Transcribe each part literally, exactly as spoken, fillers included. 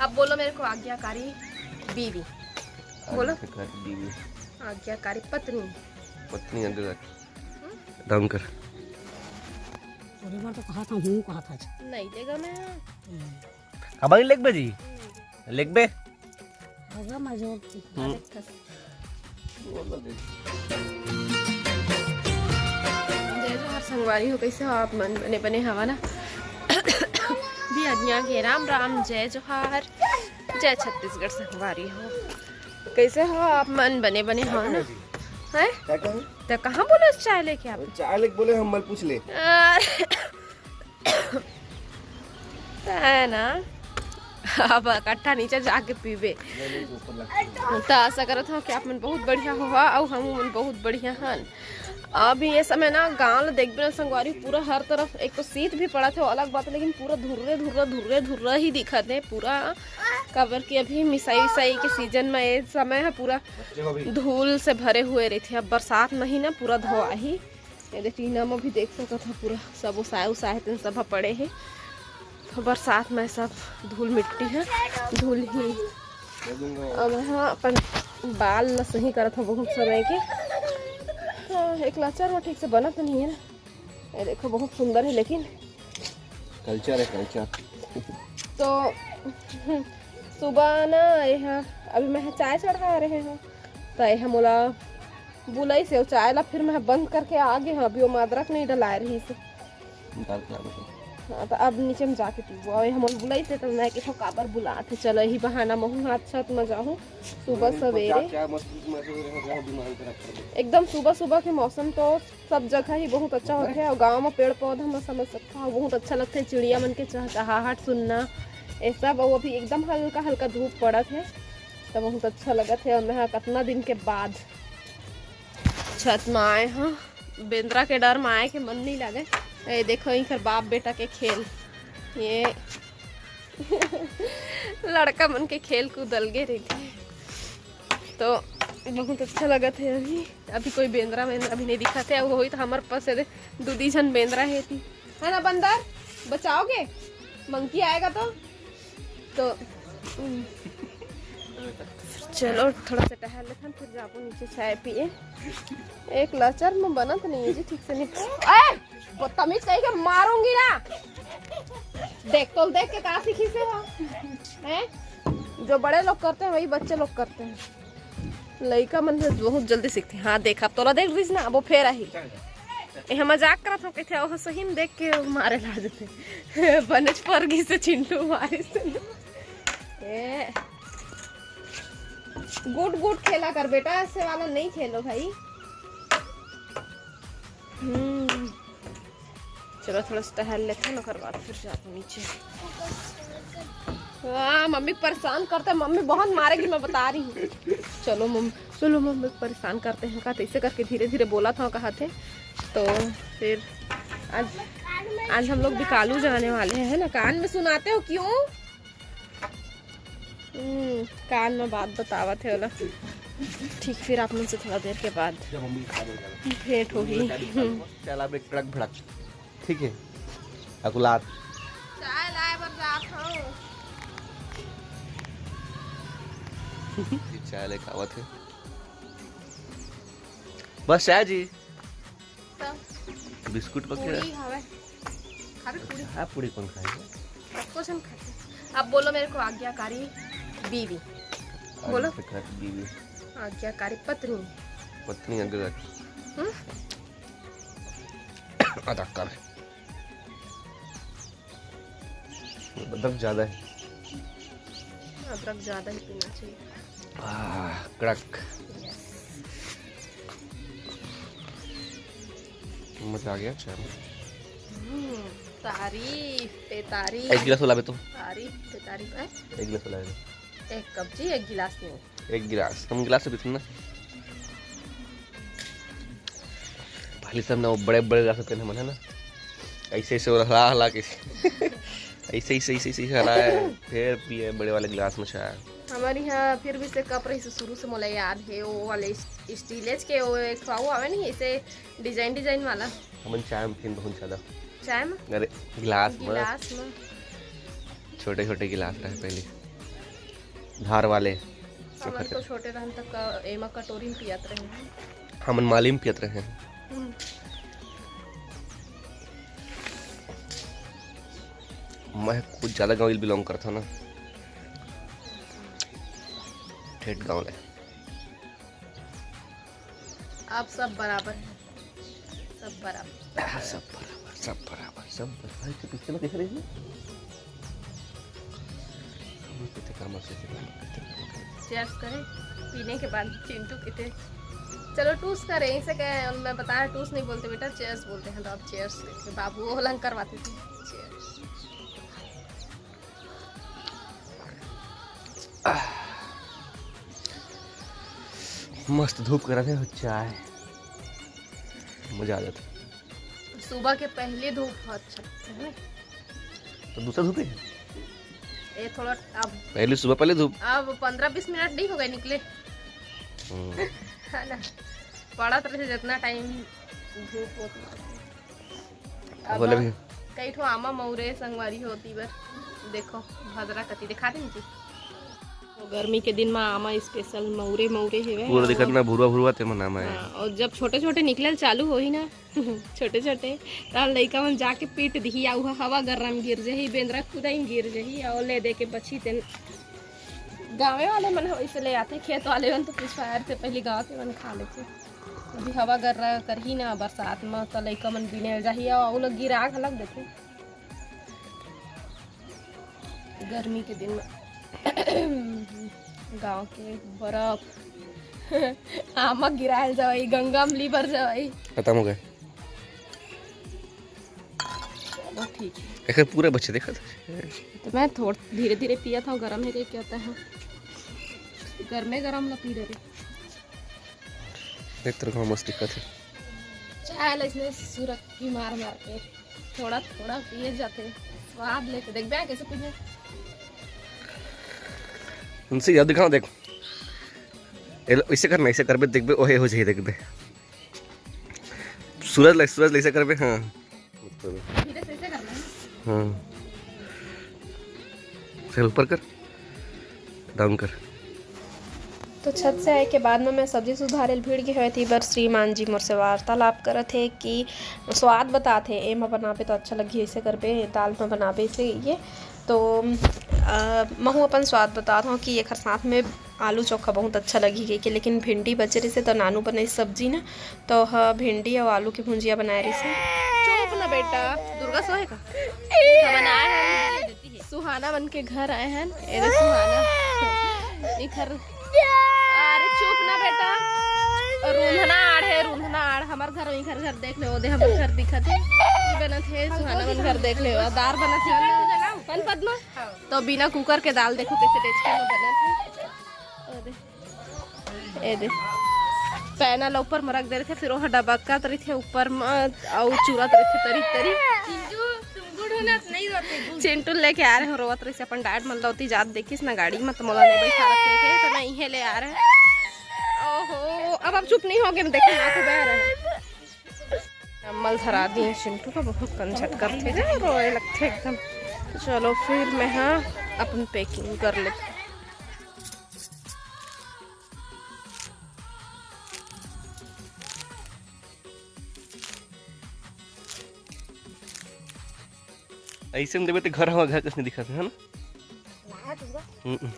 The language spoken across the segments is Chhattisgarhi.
अब बोलो मेरे को, आज्ञाकारी बीवी। बोलो। आज्ञाकारी बीवी। आज्ञाकारी पत्नी। पत्नी आज्ञाकारी। हम्म? डाउन कर। थोड़ी बार तो कहा था, हूँ कहा था। नहीं लेगा मैं। हम्म। अब अभी लेगबे जी? नहीं। लेगबे? होगा मैं जोर। हम्म। जय जोहार संगवारी हो, कैसे हो आप मन? बने बने हवा ना? बिहनिया के राम राम, जय जोहार, जय छत्तीसगढ़ संगवारी हो, कैसे हो आप मन? बने बने हवा ना? हैं? क्या कहे? तो कहाँ बोले चाय लेके आप? चाय लेके बोले, हम मल पूछ ले। अरे, है ना, अब इकट्ठा नीचे जाके पीबे। तो आशा करत हूँ कि आप मन बहुत बढ़िया होहा, अउ हम मन बहुत बढ़िया हन। अभी ये समय ना गाँव ल देखबे ना संगवारी, पूरा हर तरफ एक तो शीत भी पड़त हे, वो अलग बात है, लेकिन पूरा धुर्रे धुर्रा धुर्रे धुर्रा ही दिखत हे पूरा, काबर कि अभी मिसाई विसाई के सीजन में ये समय है पूरा धूल से भरे हुए रहिथे। अब बरसात में ही ना पूरा धोआही। ये दे टीना म भी देख सकत ह, पूरा सब ओसाए ओसाए हे, तेन सब ह पड़े हे। तो बरसात में सब धूल मिट्टी है, धूल ही। अब हाँ, अपन बाल ल सही करत ह बहुत समय के। हाँ, एक लाचर में ठीक से बनत नहीं है ना। ये देखो, बहुत सुंदर है, लेकिन कल्चर है, कल्चर। तो सुबह ना, ये हाँ, अभी मैं चाय चढ़ा रहे हूँ, तो ये मोला बुलाइस हे, चाय ला फिर मैं बंद करके आ गे हूँ। अभी वो अदरक नहीं डलाए रहिस हे। निकाल के लाबो तो। हाँ, तो अब नीचे में जाके पीबो। अउ ये हमन बुलाइस हे, तो मैं कहो काबर बुलात हे, चलो यही बहाना महू हाथ छत में जाहूँ सुबह सवेरे। एकदम सुबह सुबह के मौसम तो सब जगह ही बहुत अच्छा होथे, अउ गाँव में पेड़ पौधा में समझ सकता हो, बहुत अच्छा लगथे, चिड़िया मन के चहचहाहट सुनना, ये सब। अउ अभी एकदम हल्का हल्का धूप पड़त हे, तो बहुत अच्छा लगत हे। अउ मैं ह कतना दिन के बाद छत में आए हूँ। बेंदरा के डर में आए के मन नहीं लागे। ये देखो, इनकर बाप बेटा के खेल, ये लड़का मन के खेल कूद अलगे रहिथे। तो बहुत अच्छा लगत हे। अभी, अभी कोई बेंदरा वेंदरा भी नहीं दिखत हे। अउ होई तो हमर पास दे दू दी झन बेंदरा हे ती, है ना बंदर? बचाओगे? मंकी आएगा तो तो चलो, थोड़ा सा टहल लेथन, फिर जाबो नीचे चाय पिए। एक लाचर में बनत नहीं है जी, ठीक से नहीं। ए, बदतमीज कहीं के मारूंगी ना। देख तो देख के का सीखी से हो, हैं? जो बड़े लोग करते हैं, वही बच्चे लोग करते हैं। लइका मन से बहुत जल्दी सीखथे। हाँ, देख, अब तोला देख रहिस ना, अब वो फेर आही। ए, हम मजाक करत हव, कहिथे, ओह सही में देख के मारे ला जथे। बनेच परगी से चिंटू मारिस। ए, गुड गुड खेला कर बेटा, ऐसे वाला नहीं खेलो भाई। हम्म। चलो, थोड़ा सा टहल लेते हैं, ओकर बाद फिर जाते हैं नीचे। वाह, मम्मी परेशान करते हैं, मम्मी बहुत मारेगी, मैं बता रही हूँ। चलो मम्मी, चलो मम्मी परेशान करते हैं, का तो ऐसे करके धीरे धीरे बोला था, कहा थे। तो फिर आज, आज हम लोग बिकालू जाने वाले हैं, है ना? कान में सुनाते हो क्यों? हम्म, कान में बात बतावत हे ओला। ठीक, फिर आप मन से थोड़ा देर के बाद जब मम्मी खा देगा। भेंट होही। चल, अब एक ट्रक भड़क, ठीक है, अकुलात। चाय लाए बर जात हूँ। चाय लेके आवत है। बस चाय जी। तो बिस्कुट पकड़ा। पूरी हवे। खाबे पूरी? हाँ, पूरी कौन खाएगा? अब कुछ हम खाते। अब बोलो मेरे को आज्ञाकारी बीवी। बोलो। आज्ञाकारी बीवी। आज्ञाकारी पत्नी। पत्नी आज्ञाकारी। हम्म? अदा कर। अदरक ज़्यादा है। अदरक ज़्यादा ही पीना चाहिए। आह, कड़क। Yes। मजा आ गया चाय में। हम्म, तारीफ पे तारीफ। एक गिलास और लाबे तो। तारीफ पे तारीफ है। एक गिलास और लाबे। एक कप जी, एक गिलास नहीं। एक गिलास, हम गिलास से पीते ना। पहले सब ना वो बड़े बड़े गिलास होते हैं, मन है ना, ऐसे ऐसे वो हला हला के ऐसे ऐसे ऐसे ऐसे हला है, फिर पिए बड़े वाले गिलास में चाय। हमारे यहाँ फिर भी से कप रही से शुरू से मोला याद है, वो वाले स्टीलेज के वो एक ठो वो आवे नहीं, ऐसे डिजाइन डिजाइन वाला। हमन चाय में पीन बहुत ज्यादा। चाय में? अरे गिलास में। गिलास में। छोटे छोटे गिलास रहे पहले। धार वाले। हमन तो छोटे रहन तक का एमा कटोरी में पियत रहे हैं। हमन माली में पियत रहे हैं। हम्म। मैं कुछ ज्यादा गाँव बिलोंग करता ना, ठेठ गाँव ले। आप सब बराबर हैं, सब बराबर। हाँ, सब बराबर, सब बराबर, सब बराबर। के पीछे में दिख रही है। चेयर्स करें, पीने के बाद चिंटू कहते, "चलो टूस करें।" इसे कहे, मैं बताया, टूस नहीं बोलते बेटा, चेयर्स बोलते हैं। तो आप चेयर्स करके बाबू वो लंग करवाते थे। चेयर्स। मस्त धूप करा थे, चाय, मजा आ जाता। सुबह के पहले धूप बहुत अच्छा लगता है। तो दूसरा धूप है। ये थोड़ा अब पहले सुबह, पहले धूप। अब पंद्रह बीस मिनट नहीं हो गए निकले। हम्म। है ना, पड़त रहे जितना टाइम धूप होती। अब बोले भी। कई ठो आमा मौरे संगवारी होती बर। देखो, भदरा कती दिखा दे जी। तो गर्मी के दिन में आमा स्पेशल मौरे, मौरे हेवे। पूरा दिखत ना, भुरवा भुरवा ते मन आमा है। हाँ, और जब छोटे छोटे निकलल चालू होही ना, छोटे छोटे, तब लइका मन जाके पीट दिही, आ उहा हवा गर्रा में गिर जही, बेंदरा कुदाई में गिर जही, और ले दे के बची तेन। गाँवे वाले मन ह वैसे ले आथे, खेत वाले मन तो पिछवार थे, पहले गाँव के मन खा लेथे। अभी हवा गर्रा करही ना बरसात में, तो लइका मन बिने जाही, और वो लोग गिरा घलक देथे। गर्मी के दिन में गाँव के बरफ आमा गिरायल जावई, गंगा में लिबर जावई। खत्म हो गए। चलो ठीक है। एकर पूरा बच्चे देखत। तो मैं थोड़ा धीरे धीरे पिया था, गरम है कि क्या होता है, गर्मे गरम ला पी रहे। देख तेरे को मस्त दिखत है। चाय ला इसने सुरत की मार मार के थोड़ा थोड़ा पिए जाते, स्वाद लेके देखबे कैसे पीने। उनसे याद दिखाओ, देख। ए लो, इसे करना, इसे करबे, देखबे, ओहे हो जाए, देखबे। सूरज लाइक, सूरज लाइक से करबे, हाँ। धीरे से ऐसे करना है। हाँ। चल ऊपर कर, डाउन कर। तो छत से आए के बाद में मैं सब्जी सुधारे ल भिड़ गे होए थी, बर श्रीमान जी मोर से वार्तालाप करत हे कि स्वाद बतात हे, एमा बनाबे तो अच्छा लगही, ऐसे करबे, दाल में बनाबे, ऐसे ये। तो अ, महू अपन स्वाद बतात हूँ कि एकर साथ में आलू चोखा बहुत अच्छा लगही कहिके, लेकिन भिंडी बचे रहिसे त नानू बनाइस सब्जी ना, तो ह भिंडी अउ आलू के भुंजिया बनाए रहिसे। चुप ना बेटा, दुर्गा सोहे का? हमन आए हन, सुहाना मन के घर आए हन। ए दे सुहाना, इखर, अरे चुप ना बेटा, रूंधना आड़ है, रूंधना आड़। हमर घर, इखर घर देख ले, ओ दे हमर घर दिखत है, ई बनत है, सुहाना मन घर देख ले, दार बनत है। कौन पद्मा? तो बिना कुकर के दाल देखो कैसे टेस्टी में बनत हे। अरे, ए दे, पैना ला ऊपर में रख दे रहिथे, फिर ओह डबकत रहिथे ऊपर में, अउ चुरत रहिथे तरी तरी। चिंटू, तुम गुड़ हो ना, तो नहीं रोते गुड़। चिंटू लेके आ रहे हो, रोवत रहिसे अपन डायट मन लौती जात देखिस ना गाड़ी में, तो मोला ले बैठा रखे के, तो मैं इहे ले आ रहे। ओहो, अब आप चुप नहीं होगे ना, देखो ना, तो बह रहे। अम्मल धरा दिए चिंटू का, बहुत कंजट करथे रे, रोए लगथे एकदम। तो चलो फिर मैं, हाँ, अपन पैकिंग कर लेते। ऐसे में देबे तो घर हवा घर कस नहीं दिखत है ना। हम्म।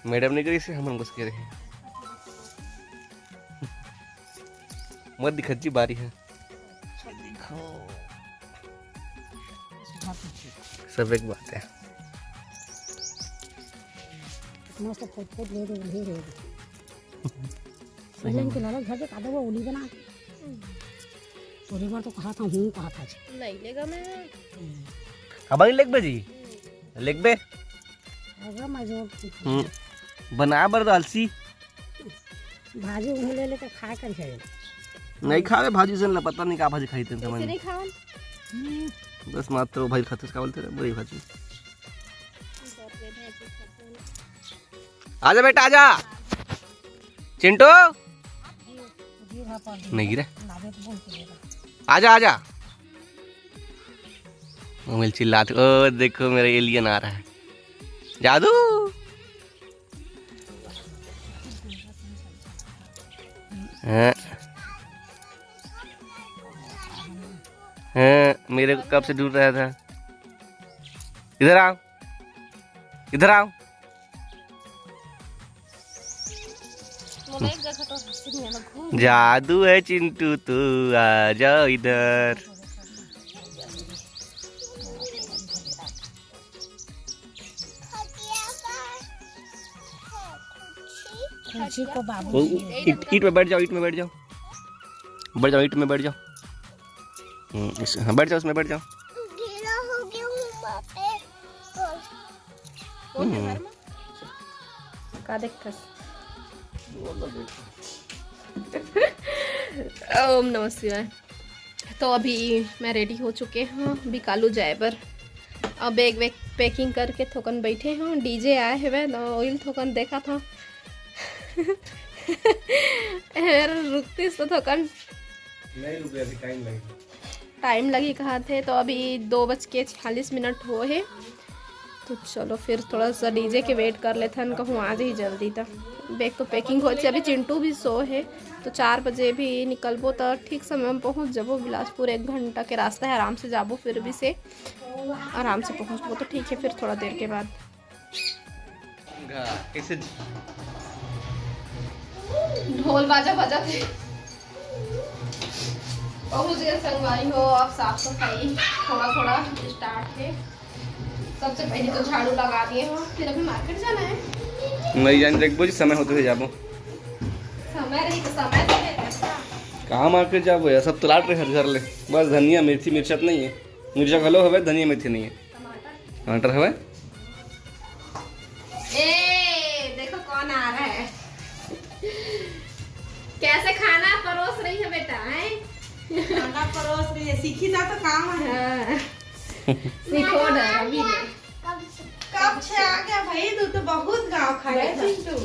मैडम नहीं करी से हमन बस के रहे। मत दिखत जी बारी है। सब एक बात है। मस्त फुट फुट ले रहे, ले रहे। पहले इनके लाला घर के कादो वो उली बना। उली बार तो कहा था, हूँ कहा था जी। नहीं लेगा मैं। अब नहीं लेगबे जी। लेगबे। अगर मैं जो हम्म। बना बर तो आलसी। भाजी उन्हें ले लेके खाए कर जाए। नहीं खावे भाजी से ना, पता नहीं का भाजी खाई तेरे कैसे समझ। नहीं खावन? बस मात्र वो भाजी खाते, उसका बोलते रहे, वही भाजी। आजा बेटा, आजा। चिंटू। नहीं गिरा। आजा, आजा। वो मिल चिल्लाते, "ओ, देखो, मेरा एलियन आ रहा है।" जादू। हाँ। हाँ, मेरे को कब से ढूंढ रहा था। इधर आओ, इधर आओ। जादू है चिंटू, तू आ जाओ इधर। खुशी को बाबू वो ईंट, ईंट में बैठ जाओ, ईंट में बैठ जाओ, बैठ जाओ, ईंट में बैठ जाओ। हम्म, इस, हाँ, बैठ जाओ, उसमें बैठ जाओ। गीला हो गया हूँ वहाँ पे। हम्म। का देखथस? ओम नमः शिवाय। तो अभी मैं रेडी हो चुके हूँ बिकालू जाए बर। अब बैग वैग पैकिंग करके थोकन बैठे हूँ। डीजे आए हवे तो ओइल थोकन देखा था। रुकतीस तो थोकन नहीं रुके, अभी टाइम लगेगा। टाइम लगही कहा थे, तो अभी दो बज के छियालीस मिनट हो हे। तो चलो फिर थोड़ा सा डीजे के वेट कर लेथन, कहूँ आ जाही जल्दी। तक बैग तो पैकिंग हो, अभी चिंटू भी सो हे, तो चार बजे भी निकलबो तो ठीक समय में पहुँच जाबो बिलासपुर। एक घंटा के रास्ता है, आराम से जाबो, फिर भी से आराम से पहुँचबो। तो ठीक है, फिर थोड़ा देर के बाद गा, कैसे ढोल बाजा बजत हे। पहुंच गए संगवारी हो, अब साफ सफाई थोड़ा थोड़ा स्टार्ट है। सबसे पहले तो झाड़ू लगा दिए हो, फिर अभी मार्केट जाना है। नहीं जान, देखबो जी, समय होते हुए जाबो। समय रही तो समय से। कहाँ मार्केट जाबो यार, सब तलाट रहे हर घर ले। बस धनिया, मिर्ची, मिर्चत नहीं है। मिर्चा घलो हवे, धनिया, मिर्ची नहीं है। टमाटर। टमाटर हवे। ए, देखो कौन आ रहा है। कैसे खाना परोस रही है बेटा, हैं? खाना परोस रही है, सीखी ना तो काम है। हाँ। सीखो ना अभी ले। कब से आ गया भाई, तू तो बहुत गाँव खा गया चिंटू।